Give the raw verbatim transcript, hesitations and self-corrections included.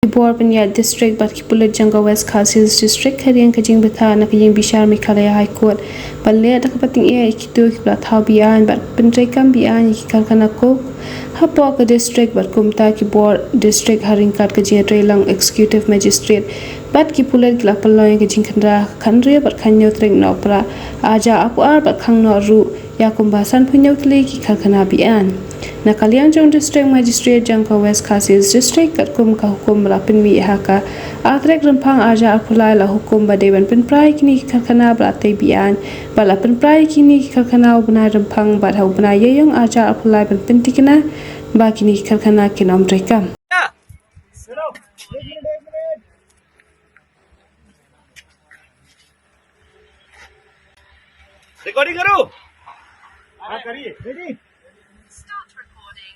Ki bor pynïaid district bad ki pulit jong ka West Khasi Hills District ha riang ka jingbthah na ka ïingbishar Meghalaya High Court ban leh da kaba tyngeh ïa kito kiba la thaw be-aiñ bad pyntreikam be-aiñ ïa ki karkhana coke hapoh ka district bad kumta ki bor district ha ryngkat ka jingïatreilang Executive Magistrate bad ki pulit ki la pynlong ïa ka jingkhynra ha ka khathynriew bad khathynñiew tarik Nohprah arhajar arphew ar bad khang noh ruh ïa kumba sanphew hynñiew tylli ki karkhana be-aiñ. Na ka liang jong District Magistrate jong ka West Khasi Hills District, katkum ka hukum ba la pynmih ha ka ar tarik Rymphang arhajar arphew lai, la hukum ba dei ban pynpra ïa kine ki karkhana ba la tei be-aiñ bad la pynpra ïa kine ki karkhana ha u bnai Rymphang bad ha u bnai Ïaiong arhajar arphew lai ban pynthikna ba kine ki karkhana kin ym treikam. Recording करो। हाँ, करिए। Ready? Start recording.